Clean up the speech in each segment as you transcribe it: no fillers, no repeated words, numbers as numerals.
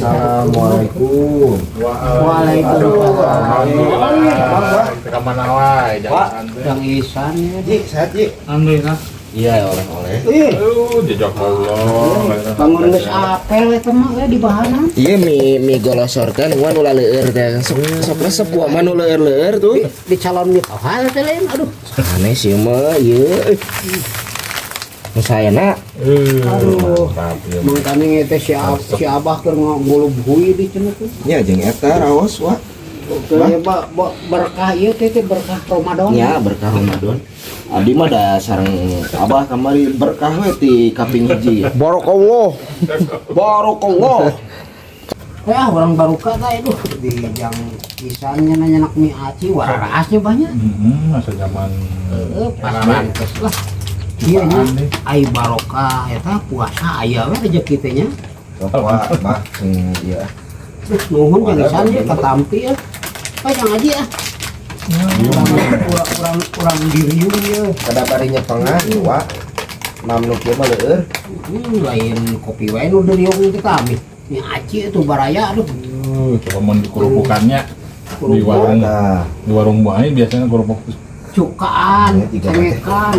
Assalamualaikum. Waalaikumsalam. Ka mana wae Jang Isan ya. Ji, sehat Ji? Alhamdulillah. Iya, oleh-oleh. Aduh, jazakallah. Bangun geus apel eta mah di bahanan. Iya mie golosor teh nu ulah leueur teh. Sok resep wa mah nu leueur-leueur tuh. Di calon mie tohal teh lain aduh. Aneh sih mah ieu. Nu saena. Aduh. Mangkane teh si Abah keur ngulub hui di cenah tuh. Nya jeung eta raos wa. Berkah ieu teh berkah Ramadan. Nya berkah Ramadan. Abdi mah da sareng Abah kamari berkah we ti kaping hiji. Barakallah. Barakallah. Ya orang baruka teh aduh di jang pisannya nanya nak mie aci warasnya banyak. Heeh, masa zaman pas pantes lah. Iya nya ai barokah eta puasa aya we rezeki teh nya. Wah, bah sing ieu. Nuhun jang isan ye katampi ya. Pak jang aji ah. Urang diriung ye. Kada bari nyepengan wa. Mamnu kieu mah leueur. Lain kopi wae nu diriung teh kami. Mie aci itu baraya aduh. Coba mun dikerupukannya di warung. Di warung buah biasanya kerupuk cukaan, cengekan.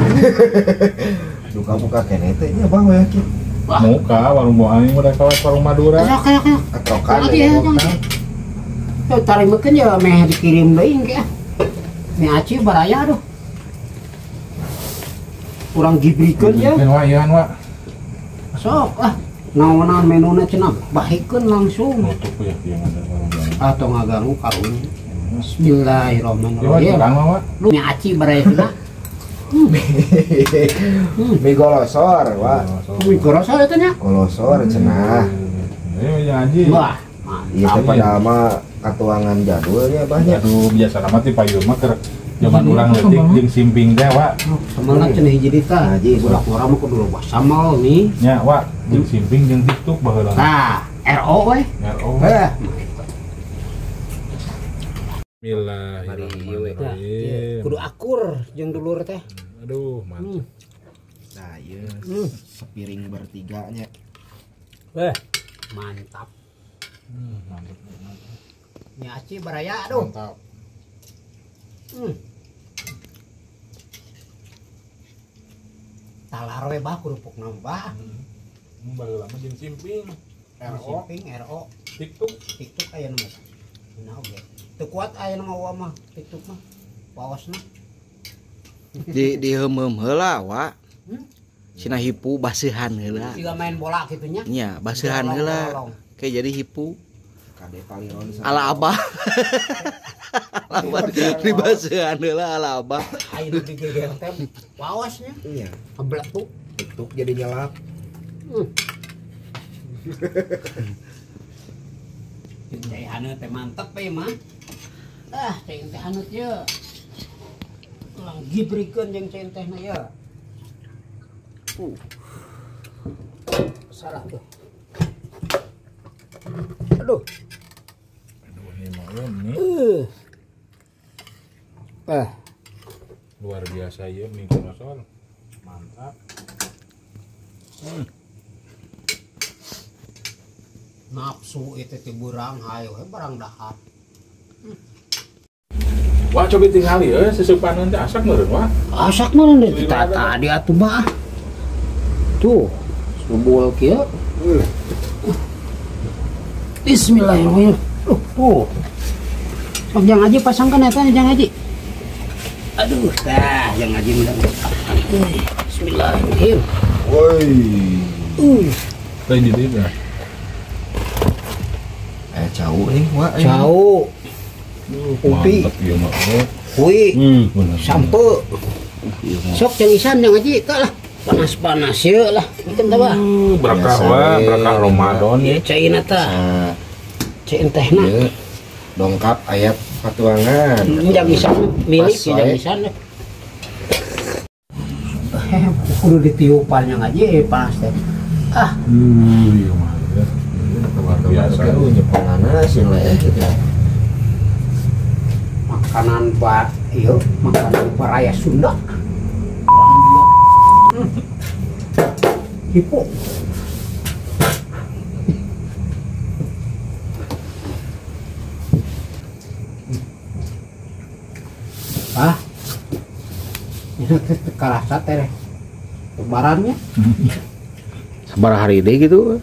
Buka-buka kene teh nya bang we kieu. Muka warung buah udah kawas warung Madura. Kayak. Atrokan. Ya tarimekeun ya meh dikirim deui engke ah. Mie aci baraya aduh. Urang gibrikeun ya. Wah, ieu wa. Sok ah. Naonan menuna cenah bahikeun langsung. Nutup ya ieu ada warung. Atau ngaganggu karunya. Bismillahirrahmanirrahim. Mie aci baraya cenah. Mie golosor, wa. Mie golosor eta nya? Golosor cenah. Ieu aji. Wah, iya teh padahal mah katuangan jadulnya banyak. Aduh, biasa mah ti payung mah keur jaman urang leutik jeung simping teh, wa. Semangat cenah hiji di tah. Budak urang mah kudu loba samal nih. Nya, wa, jeung simping jeung TikTok baheula. Tah, RO we. RO. Heh. Bismillahirrahmanirrahim. Kudu akur jeung dulur teh. Aduh, mantap. Nah, ieu sepiring bertiganya. Mantap. Mantap. Mie aci baraya aduh. Mantap. Talar we bah kerupuk nambah. Baheula mah jeung simping. RO, simping RO, TikTok, TikTok aya nu mah. Nah oge. Teu kuat aya nu mawa mah TikTok mah. Waosna. Di heumheum heula wa. Cina hipu baseuhan heula. Siga main bola kitu nya. Nya, baseuhan heula. Kayak jadi hipu. Kade paliron ala abah. Ala abah di baseuhan heula ala abah. Aya nu digeger teh waosnya. Iya. Ngebletuk. TikTok jadi nyelap. Cai haneut teh mantep we mah. Ah, cai teh haneut ye. Ulang gibrikeun jeung cai tehna ye. Salah tuh. Aduh. Aduh, ini mah ini. Luar biasa ya mie golosor. Mantap. Nafsu itu teh burang hayo we barang dahar. Wah, coba tingali euy seseupaneun teh asak meureun wah. Asak meureun teh tadi atuh mah. Tuh, subul kieu. Bismillahirrahmanirrahim. Tuh. Sok jang aji pasangkan eta jang aji. Aduh, tah jang aji mudah. Bismillahirrahmanirrahim. Woi. Lain di dieu. Cau nih, wah. Cau. Upi. Hui. Sampe. Sok jang isan jang aji ka lah. Panas-panas ye lah. Ikan tah bah. Berkah wah, berkah Ramadan ye. Caina tah. Cain tehna. Dongkap ayat patuangan. Jang isan milik jang isan. Kudu ditiupan yang aja panas teh. Ah. Ieu mah. Luar biasa. Nyepenganna sih leh gitu. Makanan ba ieu makanan baraya Sunda. Hipo. Ah. Ini teh karasa teh. Lebarannya. Sabaraha hari deui gitu.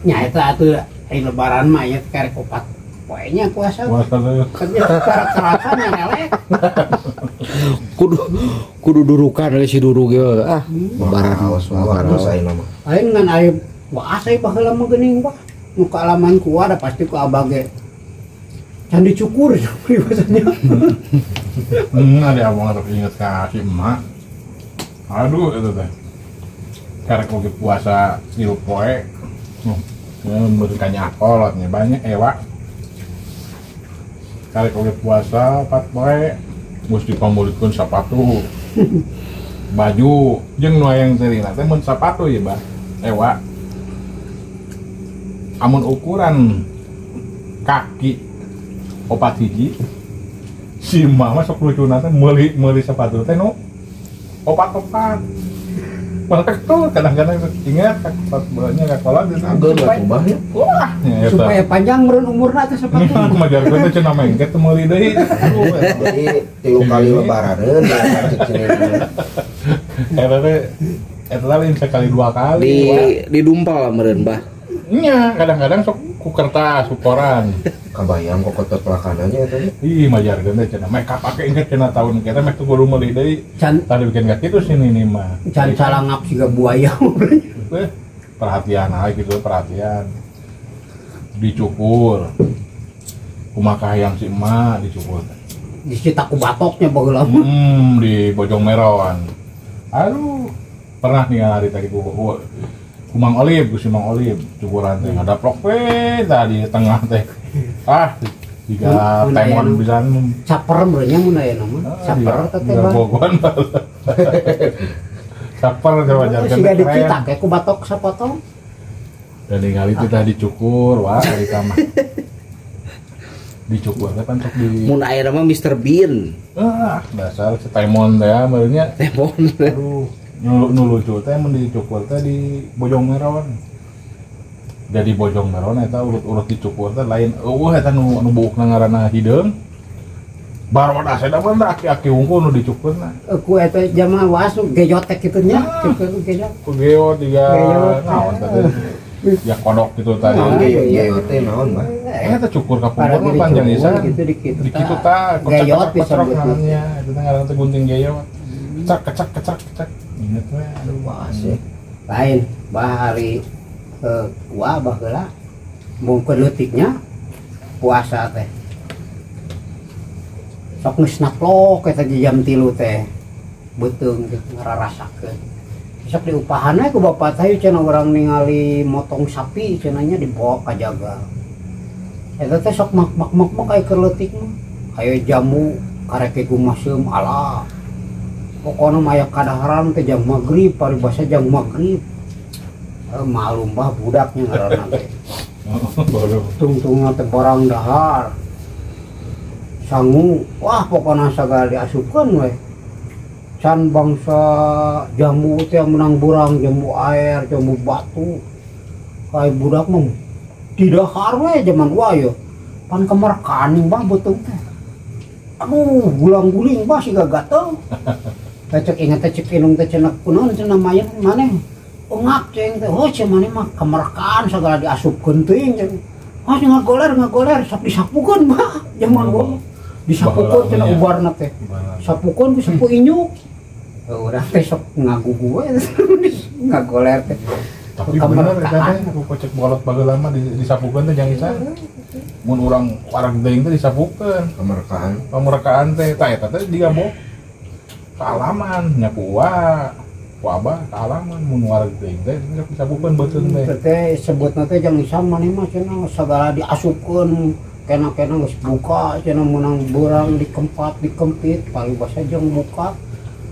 Nya eta atuh ai lebaran mah ya karek opat poe nya puasa. Puasa teh. Kerasa nya nelek. Kudu durukan we si duruk ge ah. Lebaran lebaran ayeuna mah. Lain ngan aya waas aya baheula mah geuning bah. Nu kaalaman ku ada pasti ku abah ge. Can dicukur pribasanya. Ada abang atau inget ka si emak. Aduh itu teh. Karek oge puasa 3 poe. Memberikan kolotnya banyak ewa. Karek oge puasa 4 poe mesti pamulikeun sapatu. Baju jeung nu hayang terina teh mun sapatu ieu bah. Ewa. Amun ukuran kaki 4 hiji si mama sok lucuna teh meuli sapatu teh nu opat-opat. Malah tuh kadang-kadang ingat pas bolanya ka kolot gitu. Wah, supaya panjang meureun umurna teh sepatu. Majarkeun teh cenah mengket teh meuli deui. Jadi 3 kali lebaraneun cek cenah. Eta teh eta lain sekali 2 kali. Di dumpal meureun bah. Nya, kadang-kadang sok ku kertas, ku koran. Kabayang kok kotor pelakanannya eta. Ih, majarkeun teh cenah meh kapake inget cenah tahun kita meh kudu meuli deui. Tadi bikin gak kitu sini nih mah. Can calangap siga buaya. Perhatian aja gitu, perhatian. Dicukur. Kumaha hayang si emak dicukur. Di Citaku batoknya baheula. Di Bojong Meron. Aduh, pernah nih hari tadi ku Mang Olib, ku si Mang Olib cukuran teh ngadaplok we tadi tengah teh. Ah, tiga temon pisan. Caper meureun nya mun aya nama. Caper teh teh. Bogoan. Caper coba jarkeun. Siga dicitak ku batok sapotong. Dan ningali teh tah dicukur wah dari kamar. Dicukur teh pan sok di mun aya mah Mr Bean. Ah, dasar si temon teh meureun nya. Temon. Aduh. Nu lucu teh mun dicukur teh di Bojong Meron. Jadi Bojong Meron eta urut-urut dicukur teh lain eueuh eta nu buukna ngaranna hideung. Barodas eta mah aki-aki unggul nu dicukurna. Ku eta jama waas nu gejotek kitu nya, cukur gejot. Ku geot tiga naon teh. Ya kodok gitu tadi. Gejot teh naon mah? Eta cukur ka pungkur mah panjang isan. Gitu dikitu. Dikitu tah, gejot disebutna. Eta teh ngaranna teh gunting gejot. Kecak kecak kecak kecak. Ingat we aduh waas ya. Lain bahari wah baheula mungkin leutiknya puasa teh. Sok geus naplok eta jam 3 teh. Beuteung teh ngararasakeun. Sok diupahan we ku bapak teh cenah urang ningali motong sapi cenah nya dibawa ka jagal. Eta teh sok mak-mak-mak aya keur leutik mah. Aya jamu karek gumaseum ala. Pokoknya mah aya kadaharan teh jam magrib, paribasa jam magrib. Malum bah budaknya ngaranna teh. Tungtungna teh barang dahar. Sangu, wah pokoknya sagala diasupkeun we. Can bangsa jambu teh menang burang, jambu air, jambu batu. Kayak budak mah didahar we jaman wae. Pan kemerkaning bah beuteung teh. Aduh, gulang-guling bah siga gatel. Cek ingat teh cek indung teh cenah kunaon cenah mayan maneh. Engap ceng teh, oh cenah maneh mah kemerkaan sagala diasupkeun teuing cenah. Oh ngagoler sok disapukeun bah jaman gua. Disapukeun cenah ubarna teh. Sapukeun ku sapu inyuk. Urang teh sok ngagugu we ngagoler teh. Tapi bener eta teh aku kocek bolot baheula mah disapukeun teh jang isan. Mun urang warang teuing teh disapukeun. Kemerkaan. Kemerkaan teh tah eta teh digabok. Kaalaman nya ku uwa, ku abah kaalaman mun wareg teuing teh disapukeun beuteung teh. Teh sebutna teh jang isan maneh mah cenah sagala diasupkeun kena-kena geus buka cenah meunang beurang dikempat dikempit paribasa jeung buka.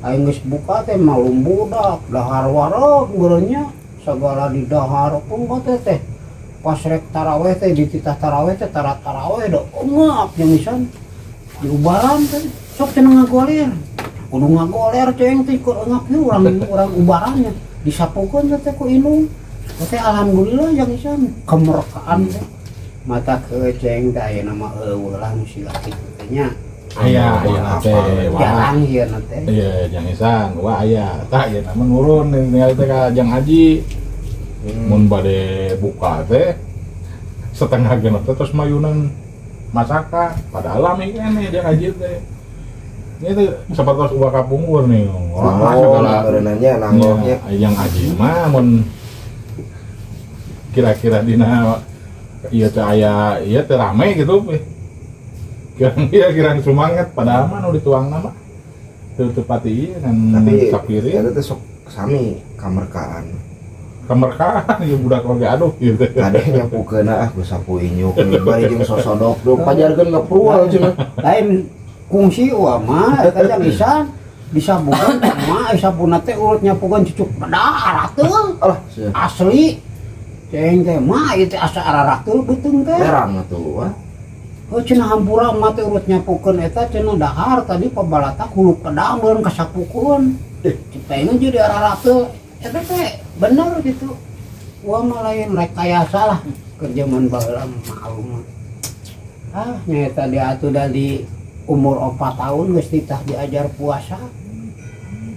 Aing geus buka teh malum budak dahar wareg meureun sagala didahar pun teh teh. Pas rek taraweh teh dititah taraweh teh tara taraweh da ungap jeung isan diubaran teh sok cenah ngagoler. Kudu ngagoler ceng teh keur eungap ieu urang ubarannya disapukeun teh ku indung. Teh alhamdulillah yang isan kemerkaan teh. Mata ke ceng teh ayeuna mah eueuh lah nu siga kitu teh nya. Aya aya teh jarang ieu na teh. Iya, Jang Isan, wah aya. Tah ieu na menurun ningali teh ka Jang Haji. Mun bade buka teh setengah genep teh terus mayunan masakan padahal lami keneh Jang Haji teh. Ini tuh seperti uang kapungkur nih. Wah, segala berenangnya nanggohnya. Yang Haji mah mun kira-kira dina ieu teh aya ieu teh rame gitu. Kira-kira semangat padahal mah nu dituangna mah teu tepati ieu kan sapiring. Tapi eta teh sok sami kamerkaan. Kamerkaan ieu budak oge aduh gitu. Kade nyapukeun ah ku sapu inyuk bari jeung sosodok dong pajarkeun ngeprual cenah. Lain kungsi uah mah eta Jang Isan disabukeun mah sabuna teh urut nyapukeun cucuk pedah arateul. Asli ceng teh mah ieu teh asa ararateul beuteung teh. Terang atuh wah. Oh cenah hampura mah teh urut nyapukeun eta cenah dahar tadi pabalatak hulu pedang meureun kasapukeun. Cipengna jadi ararateul eta teh bener gitu. Uah mah lain rekayasa lah keur jaman baheula maklum. Ah nyaeta diatuh da di umur 4 tahun geus titah diajar puasa.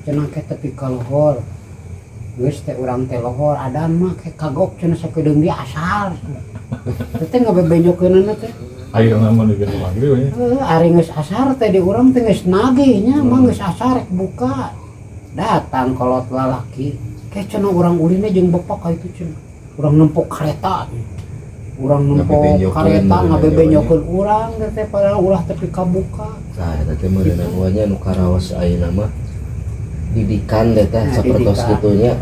Cenah ke tepi ka lohor. Geus teh urang teh lohor adan mah ke kagok cenah sakedeung di asar. Teh ngabebenjokeunana teh. Ayeuna mah dikeun magrib we. Heuh, ari geus asar teh di urang teh geus nagih nya, mah geus asar rek buka. Datang kolot lalaki, ke cenah urang ulinna jeung bapak ka itu cenah. Urang nempok kareta. Urang nempok kareta ngabebenjokeun urang teh padahal ulah tepi kabuka. Tah eta teh meureunna nya nu karaos ayeuna mah didikan teh teh sapertos kitu nya.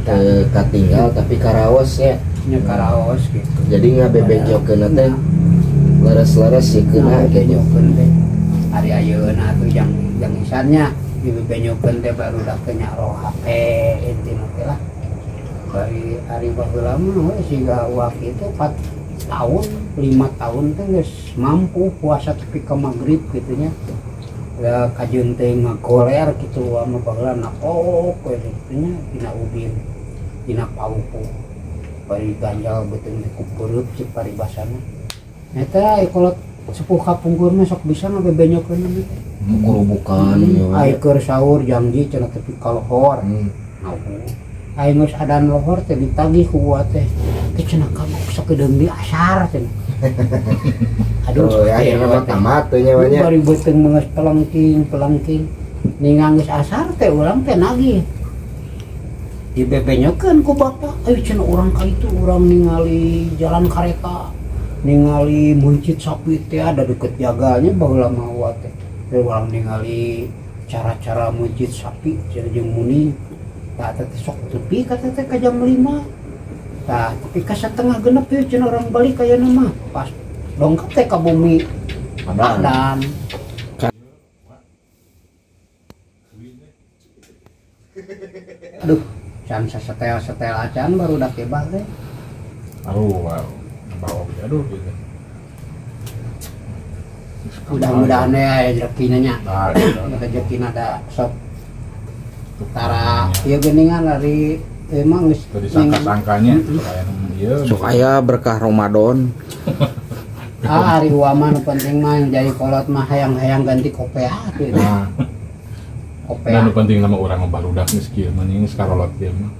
Teu katinggal tapi karaos nya. Nya karaos gitu. Jadi ngabebenjokeunna teh leres-leres sikeuna gitu. Teh. Ari ayeuna atuh jang Isan nya dibebenjokeun teh barudak teh nya roh HP intina teh lah. Bari ari baheula mah we siga uak itu 4 tahun, 5 tahun teh geus mampu puasa tepi ka magrib kitu nya. Ya kajeun teh ngagoler kitu mah baheula nakok we kitu nya dina ubin, dina paupu. Bari ganjal beuteung teh ku peureub cek paribasana. Eta kolot sepuh kapungkur mah sok bisa ngabebenjokeun teh. Kurubukan ai keur sahur janji cenah tepi ka lohor. Ngawu. Ai geus adan lohor teh ditagih ku uwa teh. Teh cenah kagok sakedeung di asar cenah. Aduh, akhirna mah tamat teh nya nya. Bari beuteung mah geus pelengking-pelengking. Ningang geus asar teh urang teh nagih. Dibebenyokeun ku bapak. Ayo cenah urang ka itu urang ningali jalan kareta. Ningali meuncit sapi teh ada deket jaganya baheula mah uwa teh. Teh urang ningali cara-cara meuncit sapi cenah jeung muni. Tah teh sok tepi ka teh ka jam 5. Tah tepi ka setengah genep ieu cenah urang balik ayeuna mah. Pas dongkap teh ka bumi adan. Aduh, can sasetel-setel acan baru dak kebah teh. Aduh, wow. Bawa aduh gitu. Mudah-mudahan ya rezekina nya. Rezekina da sok tara ieu geuningan ari emang geus disangka-sangkanya sok aya berkah Ramadan. Ah ari uama nu penting mah jadi kolot mah hayang-hayang ganti kopea gitu. Nah. Kopea. Nu penting nama urang mah barudak geus kieu mah geus karolot kieu mah.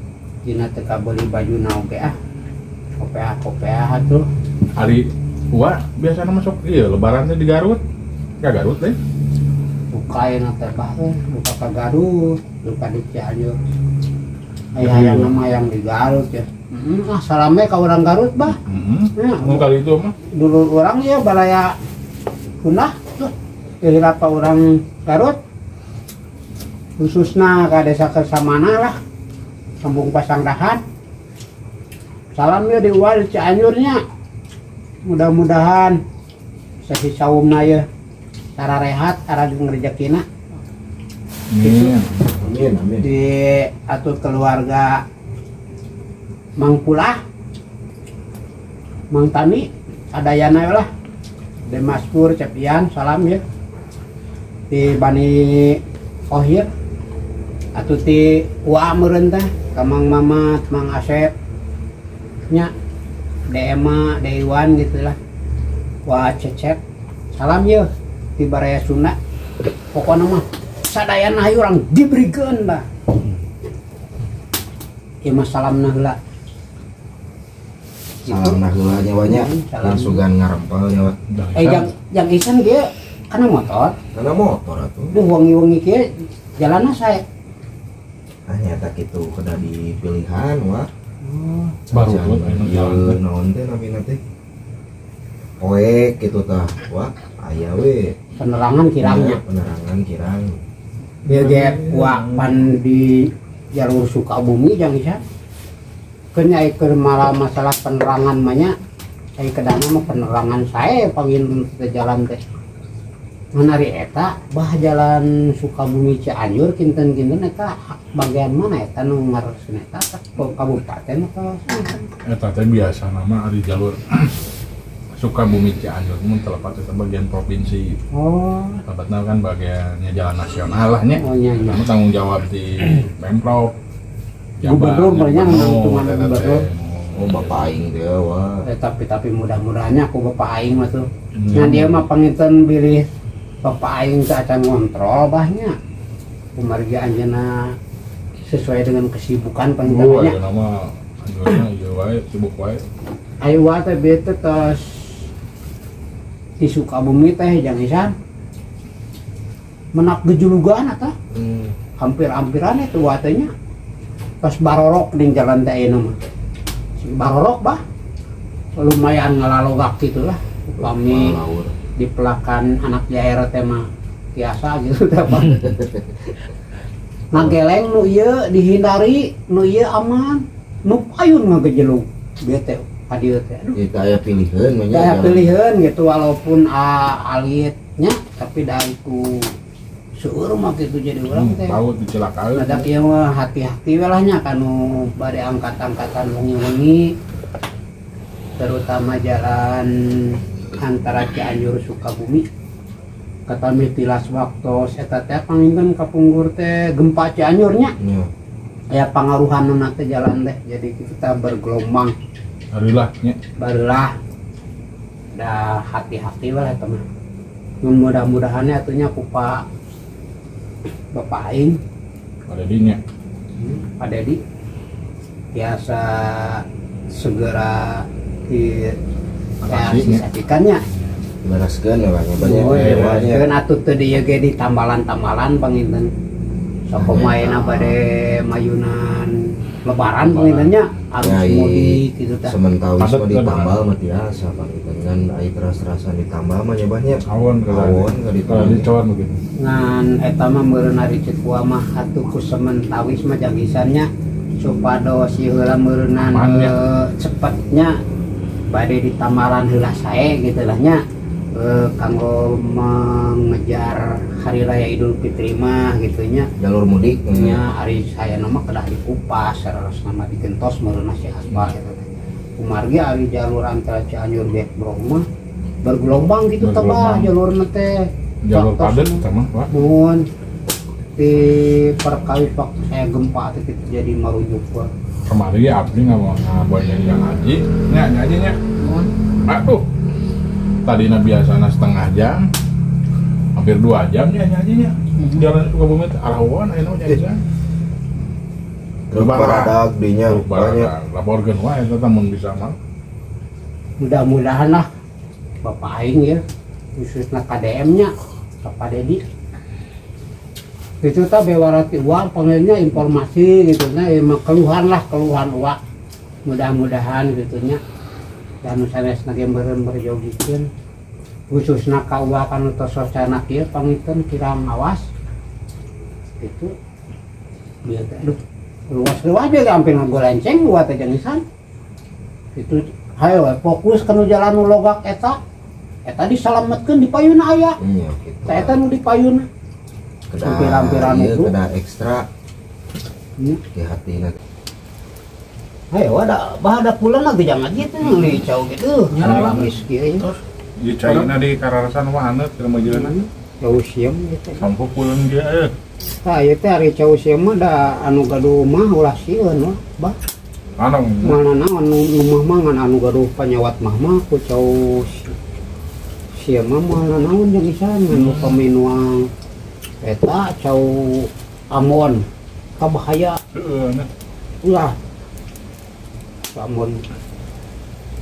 Dina teu kabeuli bajuna oge ah. Kopea atuh. Ari uwa biasana masuk ieu lebaran teh di Garut. Ka Garut teh. Luka ayeuna teh bah teh, luka ka Garut, luka di Cianjur. Aya hayang nama hayang di Garut ya. Ah salame ka urang Garut bah. Heeh. Mun kali itu mah dulur urang ya baraya punah tuh. Kira ka urang Garut. Khususna ka desa Kersamana lah. Kampung Pasanggrahan. Salam ya di Uwa di Cianjurnya. Mudah-mudahan sesi saumna ya tara rehat, tara ngerjakina. Amin. Amin, amin. Di atur keluarga Mang Pulah, Mang Tani, Adayana lah. Demas Pur, Cepian, salam ya. Di Bani Ohir atau ti Uwa meureun teh, ka Mang Mamat, Mang Asep. Nya Dema, Dewan gitulah. Wah Cecep, salam ya. Di Baraya Sunda. Pokona mah sadayana hayu urang dibrikeun lah. Ieu mah salamna heula. Salamna heula nya wa nya. Sugan ngarempel nya wa. Jang Isan ge kana motor. Kana motor atuh. Duh wengi-wengi kieu jalanna sae. Ah nyata kitu kedah dipilihan wa. Baru anu jalan naon teh namina teh. Poek kitu tah wa aya we. Penerangan kirangnya. Penerangan kirang. Bieu ge wa pan di jalur Sukabumi Jang Isan. Keun aya keur malah masalah penerangan mah nya. Aya kedana mah penerangan sae pangin teh jalan teh. Ngan ari eta bah jalan Sukabumi Cianjur kinten-kinten eta bagian mana eta nu ngaresna eta kabupaten atau eta teh biasa nama ari jalur Sukabumi Cianjur mun telepat eta bagian provinsi. Oh, tempatna kan bagiannya jalan nasional lah nya. Oh nya nya. Tanggung jawab di Pemprov. Gubernur banyak menentukan gubernur. Oh bapak aing teh wah. Tapi mudah-mudahannya aku bapak aing mah tuh. Nah dia mah panginten bilih bapak aing teh acan ngontrol bahnya. Kumargi anjeunna sesuai dengan kesibukan pangintennya. Oh, nama anjeunna ieu wae sibuk wae. Ayo wae teh bete tos di Sukabumi teh Jang Isan. Menak gejulugan atah. Hampir-hampiran itu wae teh nya. Tos barorok di jalan teh ayeuna mah. Barorok bah. Lumayan ngalalogak gitulah. Upami dipelakan anak daerah teh mah biasa gitu teh bah. Ngageleng nu ieu dihindari, nu ieu aman, nu payun ngagejelug. Bete ka dieu teh. Aduh. Ieu aya pilihan mah nya. Aya pilihan gitu walaupun alitnya tapi da ku seueur mah kitu jadi urang teh. Tahu dicelakaeun. Ada kieu mah hati-hati we lah nya kanu bade angkat-angkatan wengi-wengi terutama jalan antara Cianjur Sukabumi. Katami tilas waktos eta teh panginten kapungkur teh gempa Cianjur nya. Aya pangaruhanna teh jalan teh jadi kita bergelombang. Barulah nya. Barulah. Da hati-hati we lah eta mah. Mudah-mudahan atunya ku Pak Bapak aing Pak Dedi nya. Pak Dedi biasa segera di realisasikannya. Bereskeun lah banyak. Bereskeun atuh teu dieu ge di tambalan-tambalan panginten. Sok kumaha bade mayunan lebaran panginten nya arus mudik kitu tah. Sementawis mah ditambal mah tiasa panginten ngan ai teras-terasan ditambal mah nya banyak. Awon awon ka ditambal begitu. Ngan eta mah meureun ari ceuk mah atuh ku sementawis mah janggisan nya supados ieu heula meureunnan cepetnya bade ditambalan heula sae gitu lah nya. Kanggo mengejar hari raya Idul Fitri mah gitu nya. Jalur mudik nya ari saya mah kedah dikupas sareng mah digentos meureunna si aspal gitu teh. Kumargi ari jalur antara Cianjur Bekbrong mah bergelombang gitu teh bah jalurna teh. Jalur padat teh mah Pak. Mun di perkawis waktu saya gempa teh jadi marujuk gua. Kemarin ya abdi nggak mau ngabonceng yang haji nya haji nya. Aduh. Tadina biasana setengah jam, hampir 2 jam ya nyanyinya. Jalan Sukabumi teh arawan ayeuna mah jadi. Truk baradag dinya banyak. Laporkeun wae eta mun bisa mah. Mudah-mudahan lah Bapak aing ya, khususna KDM-nya, Bapak Dedi. Itu tah bewarati uang panggilnya informasi gitu nya emang keluhan lah keluhan uang. Mudah-mudahan gitu nya. Dan sanes nage meureun berjogikeun khususna ka uwa kanu tos socana kieu pangiten kirang awas itu bieu teh aduh luas-luas bieu hampir ngagolenceng uwa teh janisan itu hayo fokus kanu jalan nu logak eta eta disalametkeun di payuna aya iya kitu teh eta nu di payuna hampir-hampiran itu kedah ekstra di hatina. Ayo ada bah ada pulang lagi jangan gitu nih cau gitu nyalamis kieu terus di caina di kararasan mah haneut keur majeuna cau sieum gitu sampo pulang ge euy tah ieu teh ari cau sieum mah da anu gaduh mah ulah sieun mah bah anu mana naon nu mah mah ngan anu gaduh panyawat mah mah ku cau Sia mah moal naon jeung isan nu paminuang eta cau Ambon kabahaya. Heeh, nah. Ulah. Ambon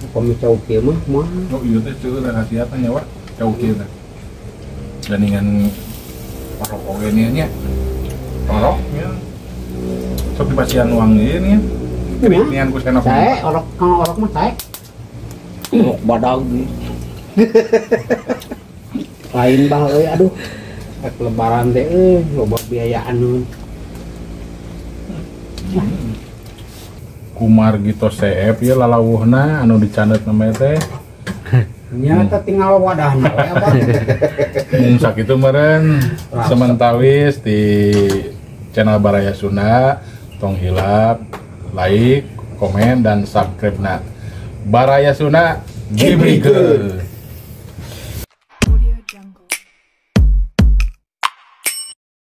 upami cau kieu mah moal. Oh iya teh seueur khasiatna nya wa cau kieu teh. Gandingan orok oge nya. Orok nya. Sok dipasihan uang ieu nya. Nian ku senok. Sae orok kang orok mah sae. Orok badag. Lain bah euy aduh. Rek lebaran teh euy loba biayaan nu. Kumar gitu CF ya lalawuhna anu dicandet namanya teh. Nya teh tinggal wadahna we abah. Sakitu meureun sementawis di channel Baraya Sunda, tong hilap like, komen dan subscribe na. Baraya Sunda Gibrikeun.